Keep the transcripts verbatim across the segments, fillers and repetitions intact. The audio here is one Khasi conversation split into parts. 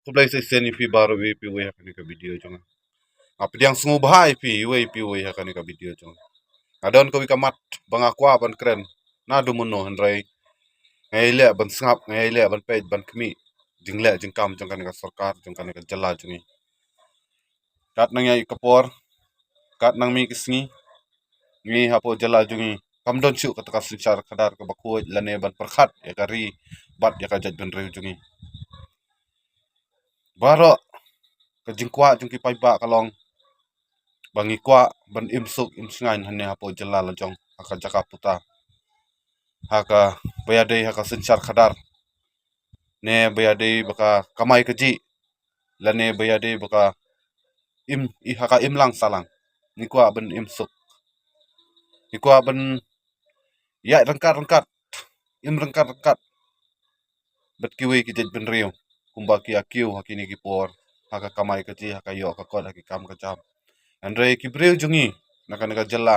Khublei sa shisien ïa phi baroh, ïa phi wei ha kane ka video jong nga. Nga pdiang sngewbha ïa phi wei, ïa phi wei ha kane ka video jong nga. Nga don kawei ka mat ba nga kwah ban kren naduh mynno, hynrei nga ïaleh ban sngap, nga ïaleh ban peit ban khmih jingleh jingkam jong kane ka sorkar, jong kane ka jylla jong ngi. Kat nang ïa ka por, kat nang mih ka sngi, ngi hapoh jylla jong ngi kam don shuh kata ka synshar khadar kaba khuid lane ban pyrkhat ïa ka ri bad ïa ka jaitbynriew jong ngi. Baroh ka jingkwah jong ki paidbah ka long ba ngi kwah ban im suk im sngewbha hangne hapoh jylla la jong, ha ka jaka puta, ha kaba ïadei ha ka synshar khadar, ne ba ïadei ba ka kamai kajih, lane ba ïadei ba ka im, i ha ka imlang sahlang. Ngi kwah ban im suk, ngi kwah ban ïaid ryngkat ryngkat, im ryngkat ryngkat bad kiwei ki jaitbynriew kumba ki ïa kiew ha kine ki por, ha ka kamai kajih, ha ka ïoh ka kot, ha ki kam ka jam. Hynrei ki briew jong ngi na kane ka jylla,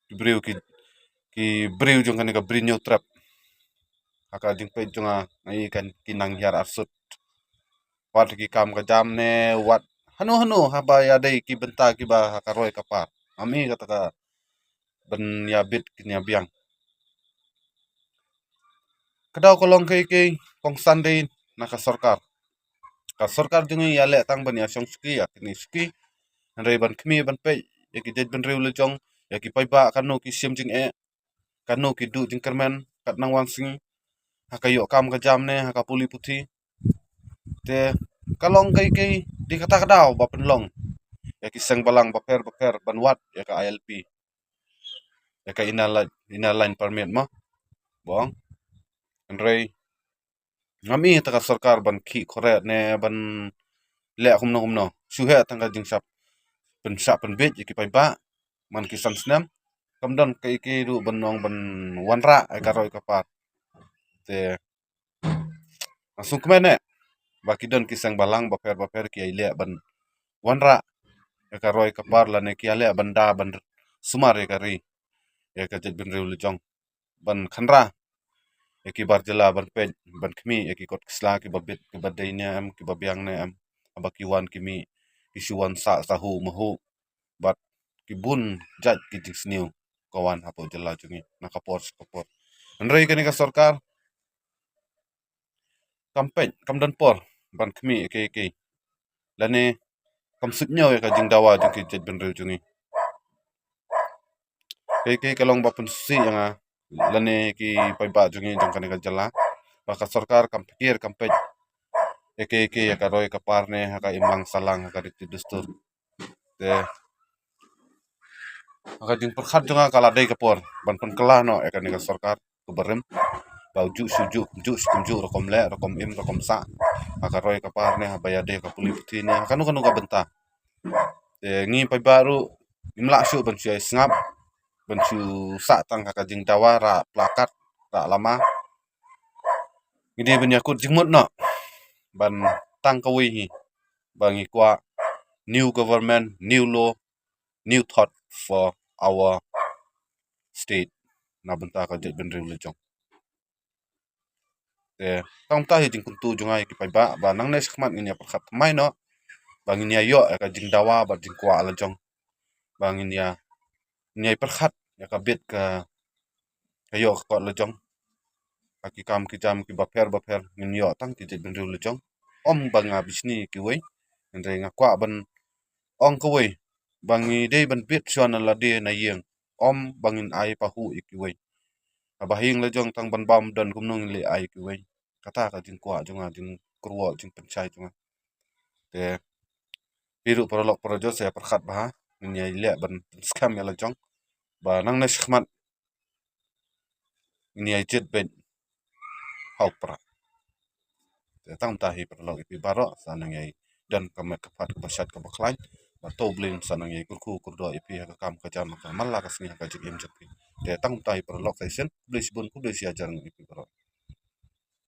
ki briew ki, ki briew jong kane ka Bri Hynñiewtrep, ha ka jingpeit jong nga, nga i kan ki nang hiar arsut. Wat ki kam ka jam ne wat hano hano, haba ïadei ki bynta kiba ha ka roi ka par, ngam i kata ka ban ïa bit ki ïa biang. Ka daw ka long kaei kaei kongsan dei na ka sorkar. Ka sorkar jong ngi ïaleh tang ban ïa shong suki ïa kine suki, hynrei ban khmih ban peit ïa ki jaitbynriew la jong, ïa ki paidbah, kano ki shim jingeh, kano ki duh jingkyrmen kat nang wan sngi, ha ka ïoh kam ka jam ne ha ka pule puthi. Te ka long kaei kaei dei kata ka daw ba pynlong ïa ki seng balang bapher bapher ban wad ïa ka I L P, ïa ka inner line, inner line permit mo, bong. Hynrei ngam i kata ka sorkar ban khih khoreh ne ban leh kumno kumno. Shu heh tang ka jingshah pynshah pynbiej ïa ki paidbah man ki san snem. Kam don kaei kaei ruh ban ong ban wanrah ïa ka roi ka par. Te nga sngewkmen eh ba ki don ki seng balang bapher bapher ki ïaleh ban wanrah ïa ka roi ka par lane ki ïaleh ban da ban sumar ïa ka ri, ïa ka jaitbynriew la jong, ban kynrah ïa ki bar jylla ban peit ban khmih ïa ki kot ki sla kiba bit kiba dei ne em, kiba biang ne em. Haba ki wan ki mih, ki shu wan sah sahuh mahuh bad ki bun jait ki jingsniew ka wan hapoh jylla jong ngi na ka por sha ka por. Hynrei kane ka sorkar kam peit, kam don por ban khmih ïa kaei kaei, lane kam suidñiew ïa ka jingdawa jong ki jaitbynriew jong ngi. Kaei kaei ka long ba pynsngewsih ïa nga lane ki paidbah jong ngi jong kane ka jylla, ba ka sorkar kam pyrkhat, kam peit ïa kaei kaei, ïa ka roi ka par ne ha ka imlang sahlang, ha ka riti dustur. Te ha ka jingpyrkhat jong nga ka la dei ka por ban pynkylla noh ïa kane ka sorkar kaba rim, ba u juh shu juh, kumjuh shu kumjuh, rukom leh, rukom im, rukom sah ha ka roi ka par ne, haba ïadei ha ka pule puthi ne ha kano kano ka bynta. Te ngi paidbah ruh ngim lah shuh ban shu ïai sngap, ban shu sah tang ha ka jingdawa rah plakat, rah lama. Ngi dei ban ïakut jingmut noh ban tang kawei hi, ba ngi kwah new government, new law, new thought for our state, na bynta ka jaitbynriew la jong. Te tang kumta hi jingkyntu jong nga ïa ki paidbah, ba nangne shakhmat ngin ïa pyrkhat thymmai noh, ba ngin ïa ïoh ïa ka jingdawa bad jingkwah la jong, ba ngin ïa, ngin ïa pyrkhat ïa ka bit ka, ka ïoh ka kot la jong. Ha ki kam ki jam kiba pher bapher ngin ïoh tang ki jaitbynriew la jong. Ym ba nga bishni ïa kiwei, hynrei nga kwah ban ong kawei, ba ngi dei ban bit shuwa na lade na ïing, ym ba ngin ai pahuh ïa kiwei. Haba ha ïing la jong tang ban bam don kumno ngin leit ai ïa kiwei. Kata ka jingkwah jong nga, jingkyrwoh, jingpynshai jong nga. Te phi ruh paralok parajor sa ïa pyrkhat bha, ngin ïa leh ban pynskhem ïa la jong, ba nangne shakhmat ngin ïa jied beit ha u Prah. Te tang kumta hi paralok ïa phi baroh, sa nang ïa don ka met ka phad kaba shait kaba khlaiñ, ba to U Blei un sa nang ïa kyrkhu kyrdoh ïa phi ha ka kam ka jam, ha ka man la ka sngi, ha ka jingim jong phi. Te tang kumta hi paralok sa shisien, khublei shibun, khublei shihajar nguh ïa phi baroh.